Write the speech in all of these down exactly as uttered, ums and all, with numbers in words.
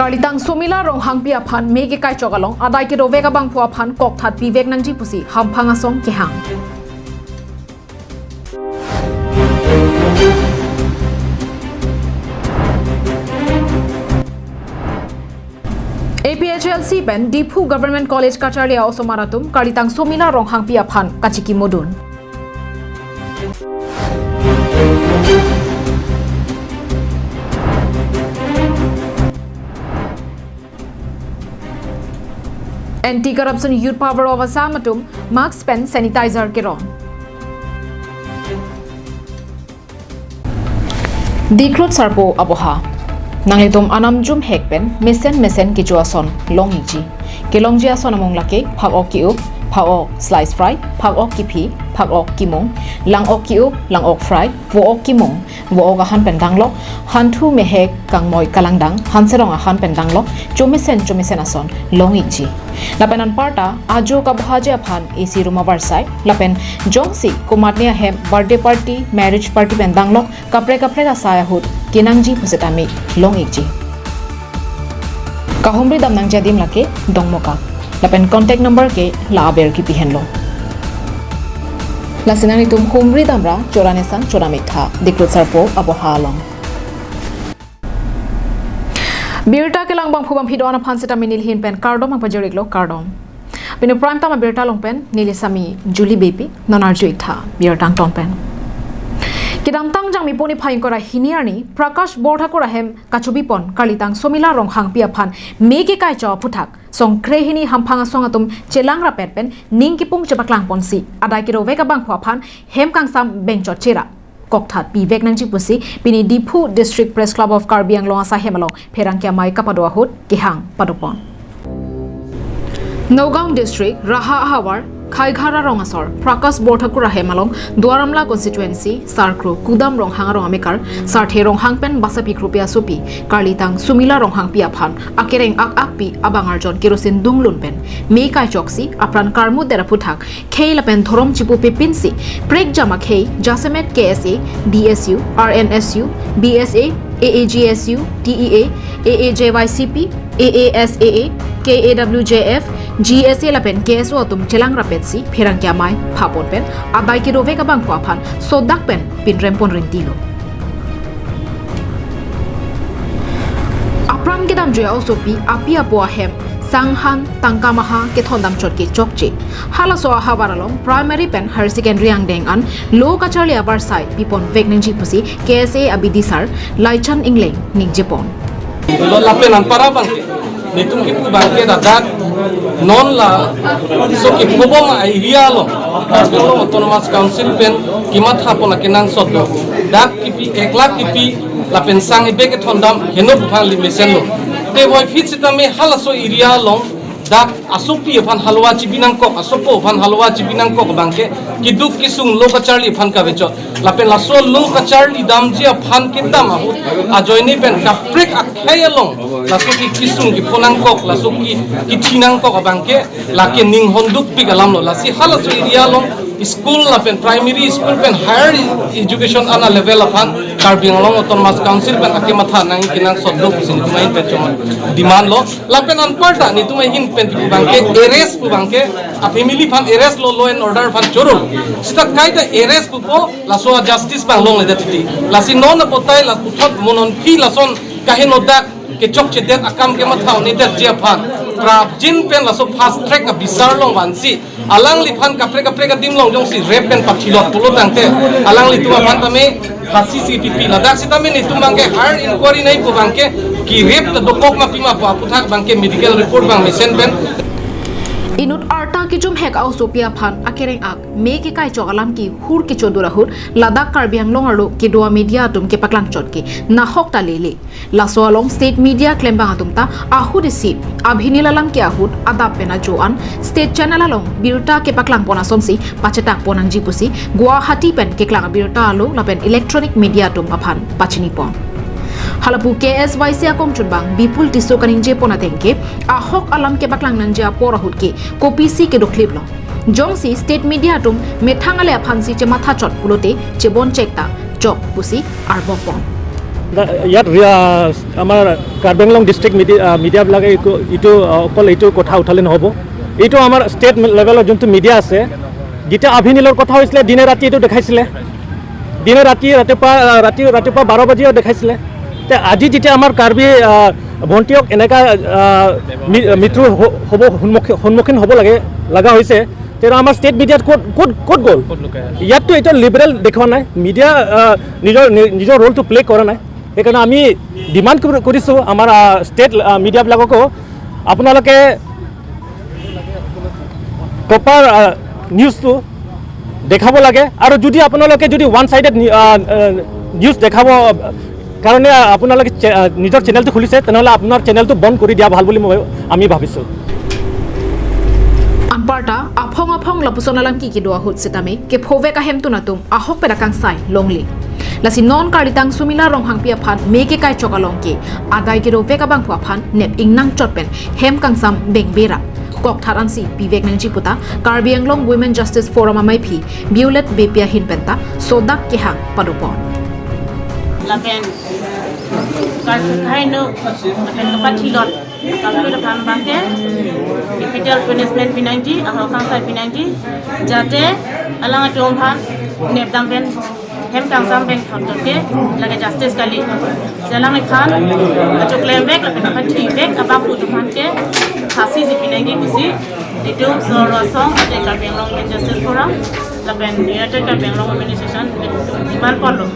Karlitang Sumila Ronghangpi aphan me kekaichok along adai kedovek abangphu aphan kokthat pivek nangji pusi hamphang asong kehang. A P H L C pen Diphu Government College kacharli a-osomar atum Karlitang Sumila Ronghangpi aphan kachikimodun. Anti-Corruption Youth Power of Assam atum mask pen sanitizer kerong. Diklut sarpo aboha. Nanglitum anam jumhek pen mesen mesen kecho ason long-ikji. Kelongji ason amung lake phak-ok ki-up, phak-ok slice fry, phak-ok kiphi, phak-ok kimung, lang-ok ki-up, lang-ok fry, vo-ok kimung, vo-ok ahan pen danglok, hanthu mehek kangmoi kalangdang, hanserong ahan pen danglok, chomesen chomesen ason long-ikji. Lapen anparta ajo kabohaji aphan A C room avarsai, lapen jongsi komatne ahem birthday party, marriage party pen danglok, kaprek kaprek asai ahut kenangji pusitame long-ikji. Kahumri dam nangji adim lake Dongmukak. Lapen contact number ke la aber kipi henlo. Lasi nanglitum humri damra chorane sang chora mitha, Diklut sarpo aboha along. Birta kelang bangphu bangphi do-an aphan sitame neli ahin pen kardom nangpajir-iklo, kardom. Pini Prime Time abirta along pen neli Sami Julie Beypi, non arju-ik tha birta angton pen. Kedamtang Jangmi puni phai ingkoi ra hini arni Prakash Borthakur ahem kachobipon Karlitang Sumila Ronghangpi aphan me kekaichok aphuthak songkre hini hamphang asong atum chelang rapet pen ning kipung chepaklangponsi adai kedovek abangphu aphan hem kangsam bengchot cherap kokthat pivek nangji pusi pini Diphu District Press Club of Karbi Anglong asaihem along pherangke amei kapado ahut kehang padopon. Nagaon District Raha ahavar Khaighara rong asor Prakash Borthakur ahem along Duar Amla constituency Sarkro Kudam Ronghang arong amekar Sarthe Ronghang pen basapi kropi asopi Karlitang Sumila Ronghangpi aphan akereng ak-akpi abang arjon kerosene dunglun pen me kaichoksi apran karmut det aphuthak khei lapen dhorom chipupe pinsi prekjam akhei jasemet K S A, D S U, R N S U, B S A, A A G S U, T E A, A A J Y C P, A A S A A, K A W J F, G S A lapen K S O atum chelang rapetsi pherangke amei phapon pen adai kedovek abangphu aphan sodak pen pinrempon rintilo. Apran kedamjui a-osopi api apo ahem sanghan tangka maha kethondam chot ke chokche. Halaso ahavar along primary pen higher secondary angdeng an lo kacharli avarsai pipon vek nangji pusi K S A abidi sar Laichan Engleng ningjepon. Lo lapen anpar abangke, netum kipu abangke ladak non laso kepho bom a-area along Karbi Anglong Autonomous Council pen kemathapon akenangsot do. Dak kipi, ek lakh kipi lapen sang ibe kethondam heno aphan limit lo. Te voiphit sitame halaso area along dak asopi aphan halwa chibi nangkok, asopo aphan halwa chibi nangkok abangke keduk kesung lo kacharli aphan kavechot. Lapen laso lo kacharli damji aphan kedam ahut ajoine pen kaprek akhei along laso ke kesung kepho nangkok, laso ke kethi nangkok abangke lake ning hondukpik alam lo. Lasi halaso area along school lapen primary school pen higher education ana level aphan Karbi Anglong Autonomous Council pen akematha nangji kenangsot do pusi netum ahin pen choma demand lo. Lapen anparta netum ahin pen pu abangke arrest pu abangke a-family aphan arrest lo, law and order aphan choro. Sita kaita arrest pupo laso a-justice abang longledet titi. Lasi non apotai la puthot mo non phi lason kaheno dak kechokchedet akam kematha un-edetji aphan prapjin pen laso fast track abisar along vansi alangliphan kaprek kaprek adim along jongsi rape pen pathilot pulo tangte alanglitum aphan tame phasi si pipi. Ladak sitame netum abangke higher inquiry nangji pu abangke ke-rape ta dokok ma pima pu aphuthak abangke medical report abang mesen pen. Inut arta kejumhek a-osopi aphan akereng ak me kekaichok alam kehur kechodur ahut ladak Karbi Anglong arlo kedo a-media atum kepaklang chot ke nahok ta lele. Laso along state media klembang atum ta ahut isi abhinil alam ke ahut adap pen ajo an state channel along birta kepaklangpon asonsi pachetakpon nangji pusi Guwahati pen keklang abirta alo lapen electronic media atum aphan pachinipon. Halapu K S Y C akongchunbang Bipul Tisso kaningjepon ateng ke ahok alam kepaklang nangji apor ahut ke kopisi kedoklip lo. Jongsi state media atum methang ale aphansi chematha chot pulote chebon chek ta chok pusi arbokpon. দা-, ইয়াত ৰিয়া-, আমাৰ কাৰ্বি আংলং ডিষ্ট্ৰিক্ট মিডি-, আ, মিডিয়াবিলাকে এইটো, এইটো, আ, অকল এইটো কথা উঠালে নহ'ব। এইটো আমাৰ ষ্টেট লেভেলৰ যোনটো মিডিয়া আছে, যেতিয়া আভি নীলৰ কথা হৈছিলে, দিনে ৰাতি এইটো দেখাইছিলে। দিনে ৰাতি, ৰাতিপুৱা, আ, ৰাতি, ৰাতিপুৱা বাৰ বাজিও দেখাইছিলে। তে আজি যেতিয়া আমাৰ কাৰ্বি, আ, ভণ্টিক এনেকা, আ, মি-, মৃত্যু হ-, হ'ব, সন্মুখী-, সন্মুখীন হ'ব লাগে, লগা হৈছে, তে আমাৰ ষ্টেট মিডিয়াত ক'ত, ক'ত, ক'ত গ'ল? ক'ত লুকাই আছে? ইয়াততো এতিয়া লিবাৰেল দেখুওৱা নাই। মিডিয়া, আ, নিজৰ, নি-, নিজৰ ৰোলটো প্লে কৰা নাই। সেইকাৰণে আমি ডিমাণ্ড কৰি-, কৰিছোঁ আমাৰ, আ, ষ্টেট, আ, মিডিয়াবিলাককো, আপোনালোকে প্ৰপাৰ, আ, নিউজটো দেখাব লাগে। আৰু যদি আপোনালোকে যদি ওৱান চাইডেড নি-, আ, আ, নিউজ দেখাব কাৰণে আপোনালোকে চে-, আ, নিজৰ চেনেলটো খুলিছে, তেনেহ'লে আপোনাৰ চেনেলটো বন্ধ কৰি দিয়া ভাল বুলি মই, আমি ভাবিছোঁ। Anparta aphong aphong lapuson alam kiki do ahut setame kephovek ahemtun atum ahokpet akangsai longle. Lasi non Karlitang Sumila Ronghangpi aphan me kekaijok along ke adai kedovek abangphu aphan nep ingnang chot pen hem kangsam beng bera kok tharansi pivek nangji puta Karbi Anglong Women Justice Forum amaiphi Violet Beypi ahin penta sodak kehang padopon. Lapen karkhai no lapen kapathilot kalpit aphan abangke capital punishment pinangji, ahok kangsai pinangji, jate alanglitum aphan nepdam pen hem kangsam beng thot ke lake justice kali. Alangli aphan achoklem vek lapen aphan thivek abangphu atum aphan ke phasi si pinangji pusi itum Sor Rosong ate Karbi Anglong Women Justice Forum lapen United Karbi Anglong Women Association demand ponlo.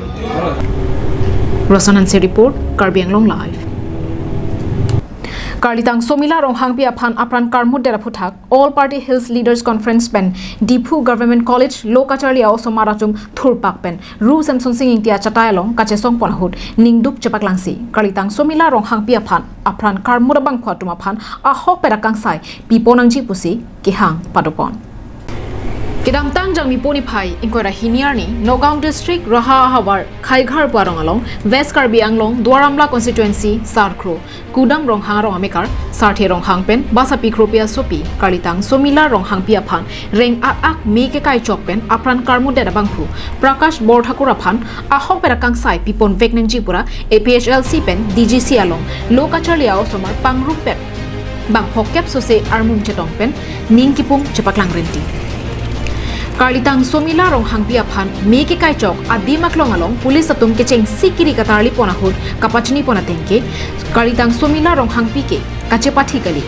Rosan Hanse report, Karbi Anglong Live. Karlitang Sumila Ronghangpi aphan apran karmutdet aphuthak All Party Hills Leaders Conference pen Diphu Government College lo kacharli a-osomar atum thurpak pen Ru Semsonsing Ingti achatai along kachesong pon ahut ningduk chepaklangsi Karlitang Sumila Ronghangpi aphan apran karmut abangphu atum aphan ahokpet akangsai pipon nangji pusi kehang padopon. Kedamtang Jangmi niphai ingkoi ra hini arni Nagaon District Raha ahavar Khaighar pu arong along West Karbi Anglong Duar Amla Constituency Sarkro Kudam Ronghang arong amekar Sarthe Ronghang pen basapi kropi asopi Karlitang Sumila Ronghangpi aphan reng at ak me kekaijok pen apran karmutdet abangphu Prakash Borthakur aphan ahokpet akangsai pipon vek nangji pura A P H L C pen D G C along lo kacharli a-osomar pangrumpet bang phokep sose armung chetong pen ning kipung chepaklang renti. Karlitang Sumila Ronghangpi aphan me kekaijok adim aklong along police atum kechengsi kiri katarli pon ahut kapachini pon ateng ke Karlitang Sumila Ronghangpi ke kachepathi kali.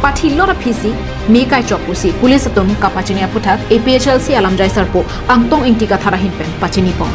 Pathilot aphisi me kaijok pusi police atum kapachini aphuthak A P H L C alamjai sarpo Angtong Ingti Kathar ahin pen pachini pon.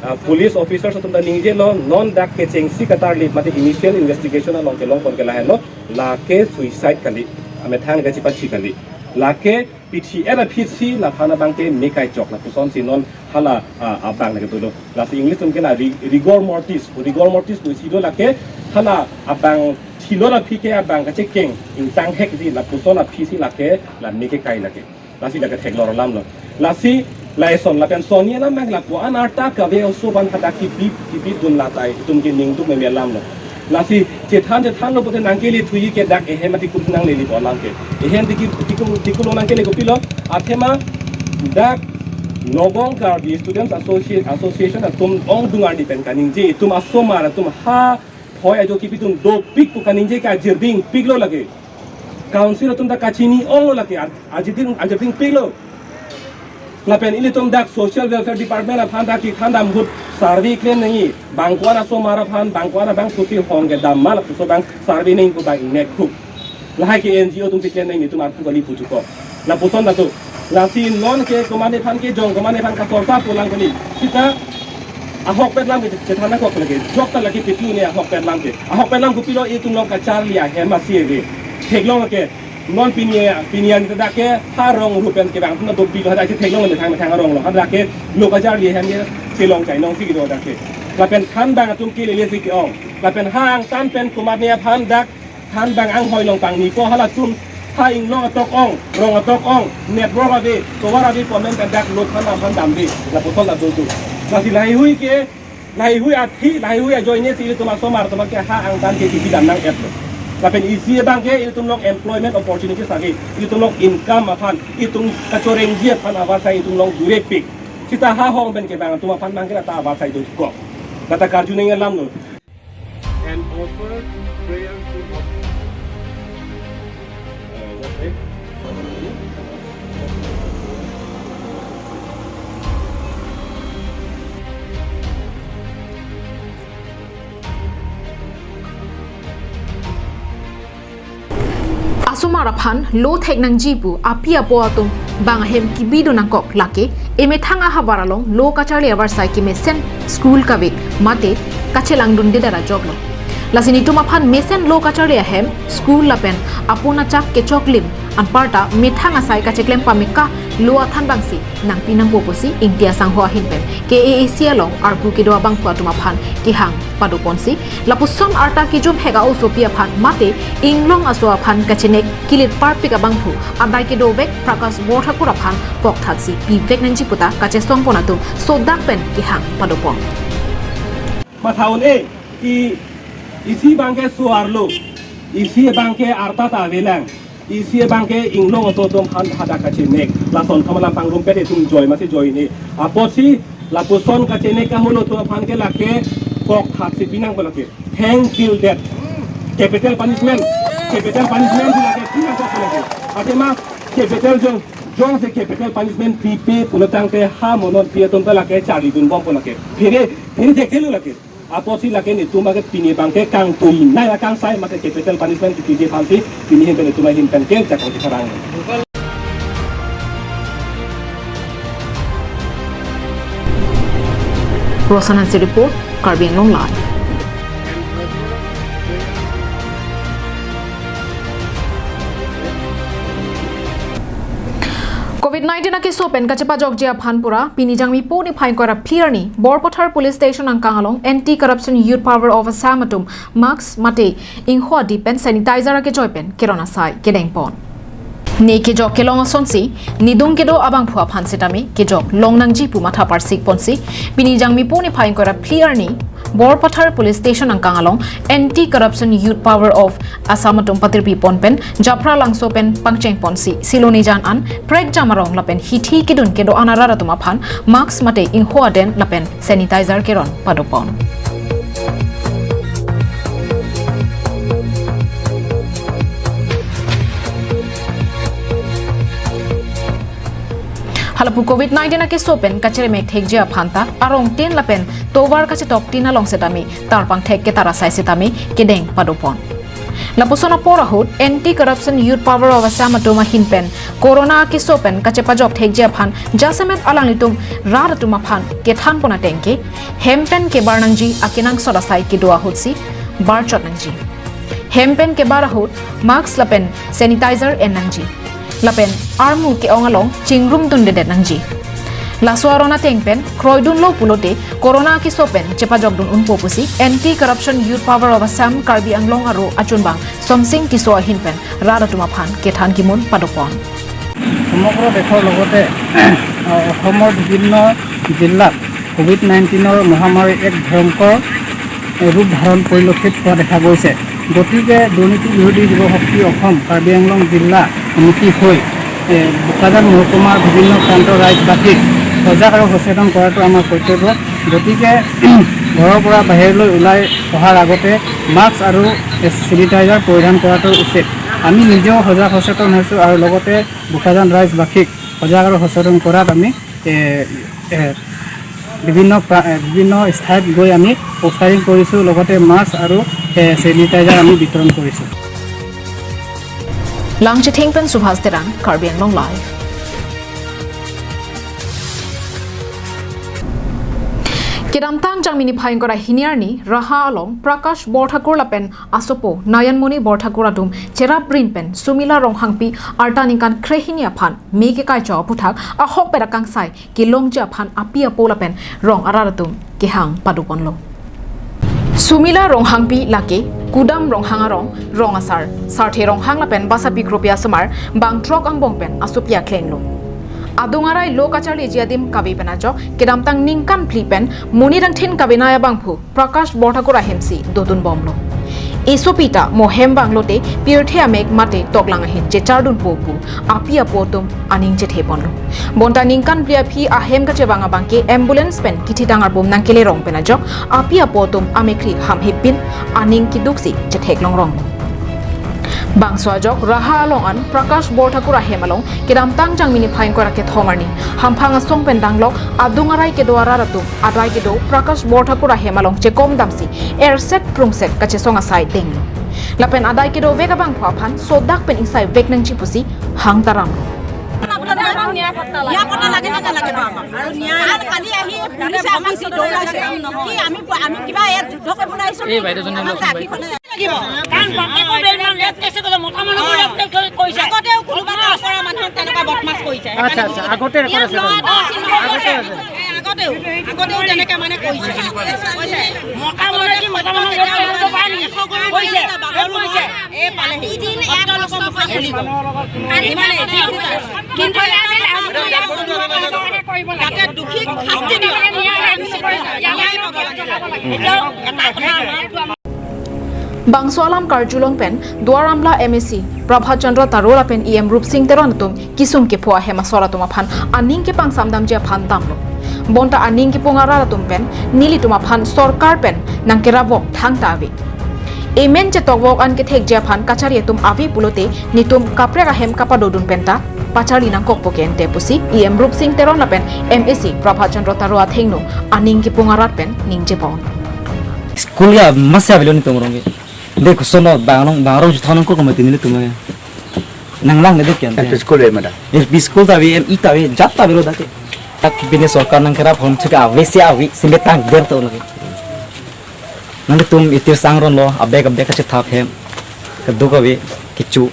Ah, police officers atum ta ningjelo, non dak kechengsi katarli mate initial investigation along kelong pon ke lahenlo, lake suicide kali, amethang kachepathi kali. Lake pithi era pithi laphan abangke me kaijok lapusonsi non hala, ah, abang lake dolo. Lasi English atum ke la ri-, rigor mortis, rigor mortis pusi do lake hala abang thilot aphi ke abang kachekeng ingtang hek di lapuson aphisi lake la me kekai lake. Lasi lake theklong alamlo. Lasi lason lapen sonni alam abang lapu-an arta kave oso abang hadak kibip kibip dun latai itum ke ningduk meme alamlo. Lasi chethan chethanlo pute nangkele thuji ke dak ehem ati kup nanglele pu alam ke. Ehem tiki tiki tiki lo nangkele kopilo. Athema dak Nagaon Karbi Students Associ-, Association atum ongdung arni pen kaningje itum asomar atum ha phoi ajo kipi atum dopik pu kaningje ke ajirding piklo lake. Council atum ta kachini onglo lake, ar-, ajirding, ajirding piklo. Lapen ilitum dak Social Welfare Department aphan dak kekhan dam ahut survey klem nangji. Bang ko-an asomar aphan, bang ko-an abang pusi hong kedam ma lapuson abang survey nangji pu abang ingnek hu. Lahai ke N G O atumsi klem nangji, itum arpu kali puchukok. Lapuson ta do. Lasi non ke komatne aphan kejong, komatne aphan kasorsa pu alam kali. Sita ahokpet alam ke chethan nangkok lake. Jok ta lake pitu ne ahokpet alam ke. Ahokpet alam kopilo itum along kacharli ahem asi ave. Theklong ke. Non pini, pini an ta dak ke ha rong rupen kevang atum ta dopik lo, hadak ke theklong methang methang arong lo. Hadak ke lo kacharli ahem ke chelong chainong si kedo dak ke. Lapen than bang atum kelele si ke-ong. Lapen ha angtan pen komatne aphan dak than bang anghoi along pangnipo halatum ha inglong atok ong, rong atok ong, network ave, tovar ave pu amen pen dak lo than aphan damde, lapuson la do tu. Lasi laheihui ke, laheihui athi, laheihui ajoine si itum asomar atum ke ha angtan ke kipi dam nang-etlo. Lapen isi abangke itum along employment opportunity sagi, itum along income aphan, itum kachorengji aphan avarsai itum along durepik. Seta ha hong pen kevang atum aphan abangke lata avarsai dokok. Lata karju nangji alam lo. And offer prayer to God. Uh, what, eh? Asomar aphan lo thek nangji pu api apo atum bang ahem kebidun nangkok lake emethang ahavar along lo kacharli avarsai kemesen school kavek mate kachelangdunde dara joklo. Lasi netum aphan mesen lo kacharli ahem school lapen apun achak kechoklim anparta methang asai kacheklem pameka lo athan bangsi nangpi nangpo pusi Ingti asangho ahin pen K A A C along arpu kedo abangphu atum aphan kehang padoponsi lapuson arta kejum hek a-osopi aphan mate inglong aso aphan kachenek kilit parpik abangphu adai kedovek Prakash Borthakur aphan kokthatsi pivek nangji puta kachesongpon atum sodak pen kehang padopon. Mathaun e, i, isi abangke so-arlo, isi abangke arta ta avelang, isi abangke inglong aso atum aphan hadak kachenek, lason thamalam pangrumpet itum joi masi joi ne. Apotsi lapuson kachenek amulo atum aphan ke lake kokthatsi pinangpo lake. Hang till death. Capital punishment. Capital punishment si lake pinangpo lake. Athema capital jong, jongsi capital punishment pipe pulo tangte ha mo non pi atum ta lake charlidunbompo lake. Phere, phere thekthe lo lake. Apotsi lake netum abangke pini abangke kangtui nai akangsai mate capital punishment kipiji aphansi pini ahin pen netum ahin pen ke jakong kacharang. Rosanansi report, Karbi Anglong Live. Covid nineteen akeso pen kachepajokji aphan pura pini Jangmipo niphai ingkoi ra phli arni Borpathar Police Station angkang along Anti Corruption Youth Power of Assam atum mask mate ingho adip pen sanitizer akejoi pen keron asai kedengpon. Ne kejok kelong asonsi nidung kedo abangphu aphan setame kejok long nangji pu matha parsikponsi pini Jangmipo niphai ingkoi ra phli arni Borpathar Police Station angkang along Anti Corruption Youth Power of Assam atum patirpipon pen Japhra Langso pen pangchengponsi Silonijan an prekjam arong lapen hithi kedun kedo-an arat atum aphan mask mate ingho aden lapen sanitizer keron padopon. Halapu Covid nineteen akeso pen kacheremek thekji aphan ta arong tin lapen tovar kachetok tin along setame tarpang thek ketar asai setame kedeng padopon. Lapuson apor ahut Anti Corruption Youth Power of Assam atum ahin pen Corona akeso pen kachepajok thekji aphan jasemet alanglitum rat atum aphan kethanpon ateng ke hem pen kebar nangji akenangsot asai kedo ahutsi barchot nangji. Hem pen kebar ahut mask lapen sanitizer en nangji. Lapen armu ke-ong along chingrumdundedet nangji. Laso aron ateng pen kroidunlo pulote Corona akeso pen chepajokdun unpo pusi Anti Corruption Youth Power of Assam Karbi Anglong aro achunbang Somsing Tisso ahin pen rat atum aphan kethan kimun padopon. সমগ্ৰ দেশৰ লগতে অসমৰ বিভিন্ন জিলাত কোভিড নাইণ্টিনৰ মহামাৰী এক ভয়ংকৰ ৰূপ ধাৰণ পৰিলক্ষিত হোৱা দেখা গৈছে। গতিকে দুৰ্নীতি বিৰোধী যুৱ শক্তি অসম কাৰ্বি আংলং জিলা সমিতি হৈ, এ, বোকাজান মহকুমাৰ বিভিন্ন প্ৰান্তৰ ৰাইজবাসীক সজাগ আৰু সচেতন কৰাটো আমাৰ কৰ্তব্য। গতিকে ঘৰৰ পৰা বাহিৰলৈ ওলাই অহাৰ আগতে মাস্ক আৰু চেনিটাইজাৰ পৰিধান কৰাটো উচিত। আমি নিজেও সজাগ সচেতন হৈছোঁ আৰু লগতে বোকাজান ৰাইজবাসীক সজাগ আৰু সচেতন কৰাত আমি, এ, এ, বিভিন্ন প্ৰা-, এ, বিভিন্ন ঠাইত গৈ আমি পোষ্টাৰিং কৰিছোঁ, লগতে মাস্ক আৰু, এ, চেনিটাইজাৰ আমি বিতৰণ কৰিছোঁ। Langchithing pen Subhas Terang, Karbi Anglong Live. Kedamtang Jangmi niphai ingkoi ra hini arni Raha along Prakash Borthakur lapen asopo Nayanmoni Borthakur atum cheraprin pen Sumila Ronghangpi arta ningkan krehini aphan me kekaicho aputhak ahokpet akangsai kelongji aphan api apo lapen rong arat atum kehang padoponlo. Sumila Ronghangpi lake Kudam Ronghang arong, rong asar Sarthe Ronghang lapen Basapi Kropi asomar bang throk angbong pen asopi aklenglo. Adung arai lo kacharliji adim kave pen ajok kedamtang ningkan phli pen monit angthin kavenei abangphu Prakash Borthakur ahemsi dodunbomlo. Esopi ta mo hem vanglote pirthe amek mate toklang ahin chechardunpo pu api apo atum aning chetheponlo. Bonta ningkan phli aphi ahem kachevang abangke ambulance pen kithitang arbom nangkele rong pen ajok api apo atum amekhri hamhepin aning kedoksi chetheklong rong. Bangso ajok Raha along an Prakash Borthakur ahem along kedamtang Jangmi niphai ingkoi ra kethom arni hamphang asong pen danglok adung arai kedo arat atum adai kedo Prakash Borthakur ahem along chekom damsi erset prungset kachesong asai denglo. Lapen adai kedovek abangphu aphan sodak pen ingsai vek nangji pusi hang taramlo. ন্যায় পাব লাগে নে নালাগে পাব? আৰু ন্যায় আৰু কালি আহি পুলিচে আমাক যি দৌৰাইছে। কি আমি, আমি কিবা ইয়াত যুদ্ধ কৰিবলৈ আহিছো? এই বাইদেউজনী আমাক লগ পাই। লাগিব। কাৰণ বাপেকৰ বেইমান ৰেপ কেছে কৰিলে, মতা মানুহৰ ৰেপ কেছ কৰিছে। আগতেও কোনোবা ওচৰৰ মানুহক তেনেকুৱা বদমাছ কৰিছে। আচ্ছা, আচ্ছা, আগতে ৰেকৰ্ড আছে। ইয়াত নহয়, দহ দিন আগতে আছে। আগতেও, আগতেও তেনেকে মানে কৰিছে। কৈছে। মতা মানুহে কি মতা মানুহ ৰেপ কেছ কৰিব পাৰে নেকি? এশ গৰু কৰিছে। ৰেপ কৰিছে। এই পালেহি। ভদ্ৰ লোকৰ মুখত শুনিব। ইমানে। কিন্তু যাতে দুখীক শাস্তি দিয়ে। Bangso alam karjulong pen Duar Amla M A C Prabhat Chandra Taro lapen E M Rupsing Teron atum kisung kepho ahem asor atum aphan aning kepangsam damji aphan damlo. Bonta aning kepung arat atum pen nelitum aphan sorkar pen nangkerapvok thangta ave. Emen chetokvok an kethekji aphan kachari atum ave pulote netum kaprek ahem kapadodun penta pacharli nangkokpo ke ente pusi E M Rupsing Teron lapen M A C Prabhat Chandra Taro athengno aning kepung arat pen ningjepon. School ya masi avelo netum arong ke. De kusono bangrong bangrong juthonon ko komati nelitum ya. Nanglang de kyan. L P school ya mada. L P school ta ave, M E ta ave, jat ta avelo dak ke. Tak bini sorkar nangkerap hon chika ave si ave, simbe tangdet to lagi. Nangtum itir sangronlo, abek abek kachethap hem. Keduk ave, kecho.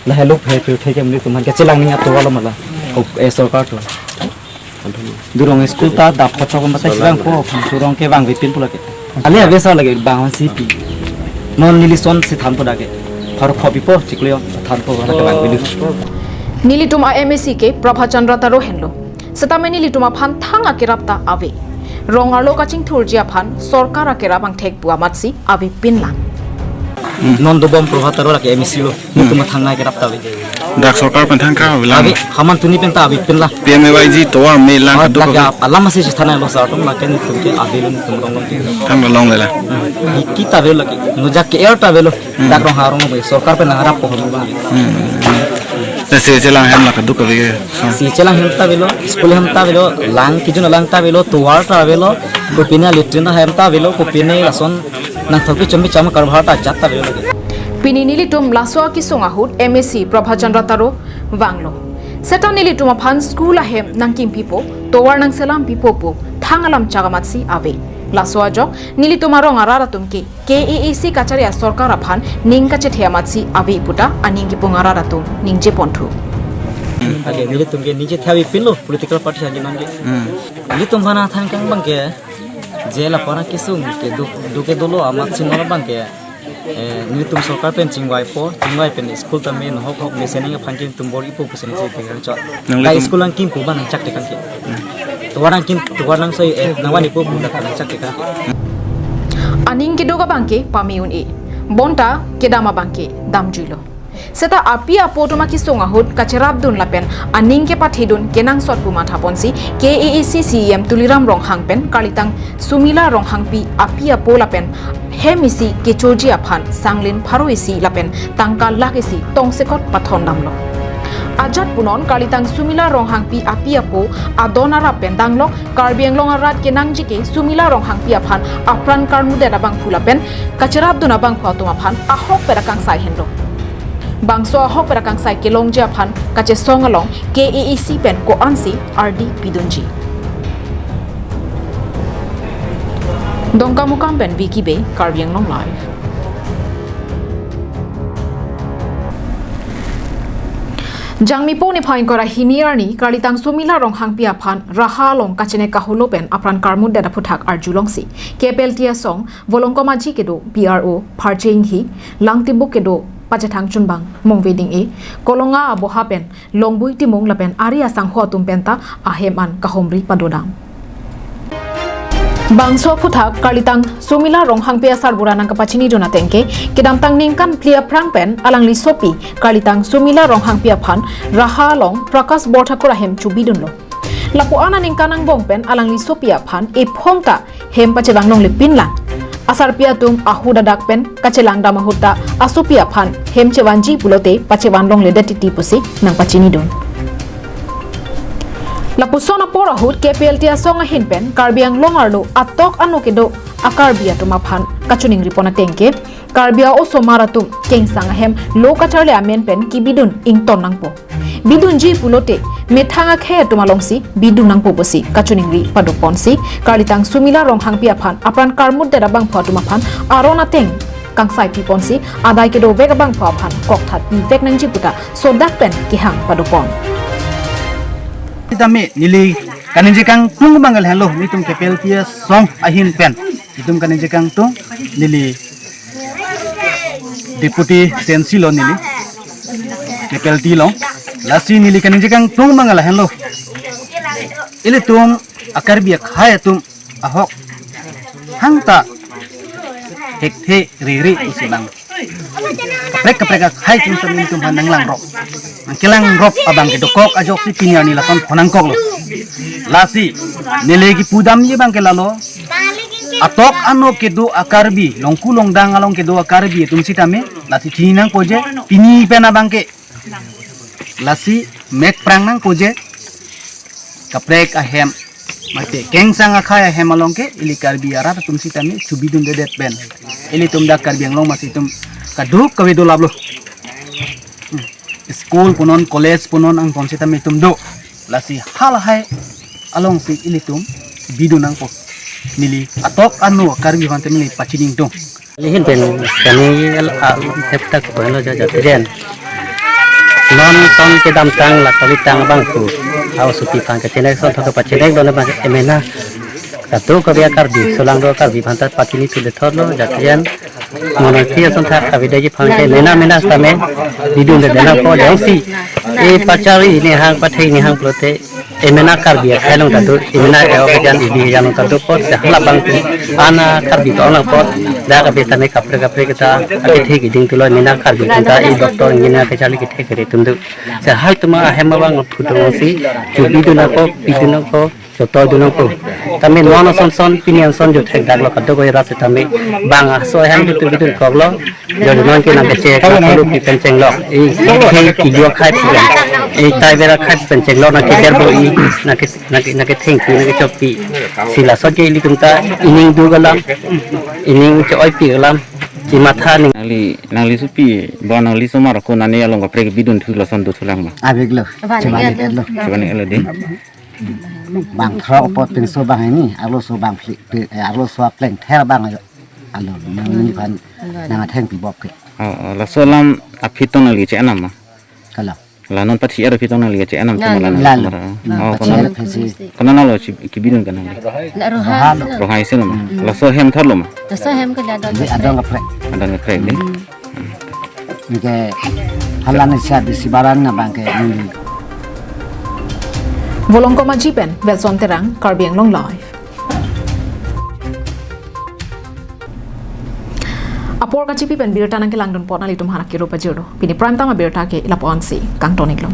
Lahelo he pirthe ke nelitum aphan kachelang ning atovar lo mala. O, eh, sorkar to. Durong school ta dap kachok mata chelang po, durong kevangvepin pu lake. Ale ave sa lake bang si pi. Non neli son si thanpo dak ke. Pharo khopi po chiklo thanpo dak kevangve. Nelitum a M A C ke Prabhat Chandra Taro henlo. Setame nelitum aphan thang akerap ta ave. Rong arlo kachingthurji aphan sorkar akerap angthek pu amatsi avepin lang. Non dobom Prabhat Taro lake M A C lo. Netum athang nai kerap ta ave. Dak sorkar pen thang kra ave lang. Ave, haman tuni penta avepin lang. P M A Y G tovar me lang. Ah, kaduk lake ave. Ap-, alam masih chethanlo sar atum lake netum ke avelo netum rong rong ke. Thang long lela. Hmm. Iki ta avelo lake. Nujak ke air ta avelo. Hmm. Dak rong harong ave. Sorkar pen nangrappo hon bang. Hmm. Lasi chelang hem la kaduk ave ke. Si chelang hem ta avelo, school hem ta avelo, lang kijun lang ta avelo, tovar ta avelo, kopine latrine hem ta avelo, kopine lason nangthok kechom kecham karbar ta jat ta avelo lake. Pini nelitum laso akesung ahut M A C Prabhat Chandra Taro vanglo. Seta nelitum aphan school ahem nangkimpipo, tovar nangselampipo pu thang alam chak amatsi ave. Laso ajok nelitum arong arat atum ke K A A C kachari asorkar aphan ning kachethe amatsi ave puta aning kepung arat atum ningjeponthu. Ake nelitum ke ningjethe avepinlo political party ahin nangke. Hmm. Nelitum aphan than kang abangke je lapu-an akesung ke duk duk ke dolo amatsi non abangke. Eh, nelitum sorkar pen chingvaipo, chingvai pen school tame nohok hok mesening aphan ke netum bor-ipo pusi nangchekthek kangchot. Nanglitum ta school nangkimpo abang nangchekthek kangke. Hmm. Tovar nangkim, tovar nangsoi, eh, nangvanpo pu dak nangchekthek kangke. Aning keduk abangke pame un-e. Bonta kedam abangke damjuilo. Seta api apo atum akesung ahut kacherapdun lapen aning kepathedun kenangsot pu mathaponsi K A A C C E M Tuliram Ronghang pen karlitang Sumila Ronghangpi api apo lapen hem isi kechoji aphan sanglin pharo isi lapen tangka lakh isi tongsekot pathondamlo. Ajat punon karlitang Sumila Ronghangpi api apo adon arap pen danglok Karbi Anglong arat kenangji ke Sumila Ronghangpi aphan apran karmudet abangphu lapen kacherapdun abangphu atum aphan ahokpet akangsai henlo. Bangso ahokpet akangsai kelongji aphan kachesong along K A A C pen ko-ansi ardi pidunji. Dongkamukam pen Vicky Bey, Karbi Anglong Live. Jangmi po niphai ingkoi ra hini arni karlitang Sumila Ronghangpi aphan Raha along kachene kaholo pen apran karmudet aphuthak arjulongsi K P L T asong Volongkom Aji kedo P R O Pharche Inghi, Langtibuk kedo Pachethang Chunbang Mongve Ding-e, Kolonga aboha pen Longbui Timung lapen ari asangho atum penta ahem an kahomri padodam. Bangso aphuthak Karlitang Sumila Ronghangpi asarbura nangkapachinidun ateng ke, kedamtang ningkan phli aphrang pen alangli sopi Karlitang Sumila Ronghangpi aphan Raha along Prakash Borthakur ahem chubidunlo. Lapu-an aningkan angbong pen alangli sopi aphan ephong ta hem pachevang longle pinlang. Asarpi atum ahut adak pen kachelang dam ahut ta asopi aphan hem chevanji pulote pachevan longledet titi pusi nangpachinidun. Lapuson apor ahut K P L T asong ahin pen Karbi Anglong arlo atok ano kedo a-Karbi atum aphan kachiningripon ateng ke, Karbi a-osomar atum kengsang ahem lo kacharli amen pen kibidun ington nangpo. Bidunji pulote methang akhei atum alongsi bidun nangpo pusi kachiningri padoponsi, Karlitang Sumila Ronghangpi aphan apran karmutdet abangphu atum aphan aron ateng kangsai piponsi, adai kedovek abangphu aphan kokthat pivek nangji puta sodak pen kehang padopon. Tame neli kaningje kangtung abang ke lahenlo, nelitum K P L T asong ahin pen nelitum kaningje kangtung, neli Deputy C N C lo neli, K P L T lo. Lasi neli kaningje kangtung abang ke lahenlo. Ilitum a-Karbi akhei atum ahok hangta thekthe riri pusi bang. Kaprek kaprek akhei atum sami atum aphan nanglangrop. Nangkelangrop abang ke dokok ajoksi pini arni lason phonangkoklo. Lasi neli kipudamji abang ke lalo. Atok ano kedo a-Karbi, longku longdang along kedo a-Karbi atum sitame, lasi chini nangpo je, pini pen abang ke. Lasi mek prang nangpo je, kaprek ahem, mate kengsang akhei ahem along ke, ili Karbi arat atum sitame chubidundedet pen. Ilitum dak Karbi Anglong masi atum kaduk kave dolaplo. Hmm. School punon, college punon, angbong sitame itum do. Lasi halahai alongsi ilitum bidun nangpo. Neli atok ano Karbi aphan tame neli pachiningtung. Lahin pen kami el a heptak pon lo jaja trian. Non ason kedamtang la Karlitang abangphu a-osopi aphan kachenek asonthot kapachenek dun abang emena. Kadokave a-Karbi, solangdo a-Karbi aphan ta pachini thule thotlo jatrian. Monarki asonthot kavedeji aphan ke mena mena sitame bidundedet nangpo jongsi e pachari nihang pathek nihang pulote emena Karbi akhei along ta do, emena e-ok ajan, ebi ajan along ta dopo, se halabang tu ana Karbi ta-ong nangpo, dak abis tame kaprek kaprek ta akethe keding tulo emena Karbi atum ta, e doctor engineer kacharli kethe kere atum do. Se hal atum ahem abang phutung si chubidun nangpo, bidun nangpo, chotoi dun nangpo. Tame non ason son, pini ason jo thekdaklo kadokave arat sitame. Bang aso ahem tu bidun koklo. Jo non ke nangkechek lo, kolu pi pen chenglo. E, e, ke kijo akhei pi pen. E, tai bera akhei pi pen chenglo, nangkeder bo e, nangke, nangke, nangkethengpi, nangkechokpi. Si laso ke ilitum ta ining duk alam, ining cho-oipi alam, chimatha ning. Nangli, nangli sopi, ba nangli osomar ako nani along kaprek bidun thu lason dothulang ma? Aveklo. Aveklo. Chevan-iklo. Chevan-iklo dei. Bang throk apot pinso bang hini, arloso bang phli, pi-, eh, arloso apleng ther bang ajo. Alo, nangli aphan nangthengpi bop ke. Oh, oh, laso alam aphi tong nangli che-enam ma? Kalo. La non pathi ar aphi tong nangli che-enam. Lalo. Tong la nang. Lalo. Mara. Hmm, oh, pathi kono, ar aphi si. Kono nalo chi kibidun ke nangli? La Roha. Roha lo. Roha isi lo ma? Hmm. Laso hem thotlo ma? Laso hem ke la adon. Adon kaprek. Adon kaprek dei. Hmm. Nike halan isi adi sibaran na bang ke nangli. Volongkom Aji pen Welson Terang, Karbi Anglong Live. Apor kachipi pen birta nangkelangdun apot nanglitum aphan kero pajirlo. Pini prime time abirta ke lapu-an si kangton-iklo.